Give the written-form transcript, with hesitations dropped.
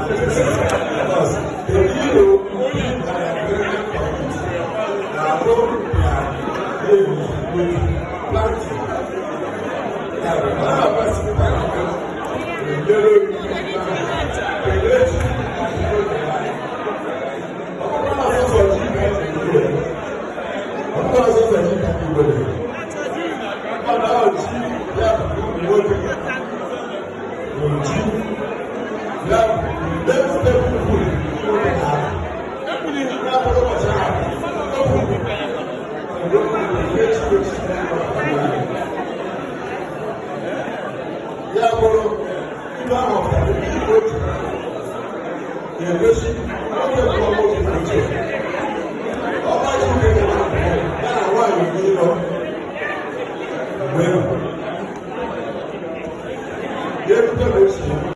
Because the hero na-abụ na with planting. Ya bụ, ọ na-amasị m na elere kelee Chukwu. Ọ bụrụ na ọsọsọ ji ka anyị ji, ọ bụrụ na ọsọsọ ji ka anyị nwere, ọ na-ji ya bụ ụmụ nwoke bụ ji ya bụ next step food nwoke na-ahụ ya bụrụ ụbọchị ahụ okwu echi ya bụrụ ibe ahụ pụtara igwe otu ga-egosi nwoke bụ nwoke na uche ọba ji nwoke na ya na nwaanyị n'ịlọ mgbe ya ebute na osi.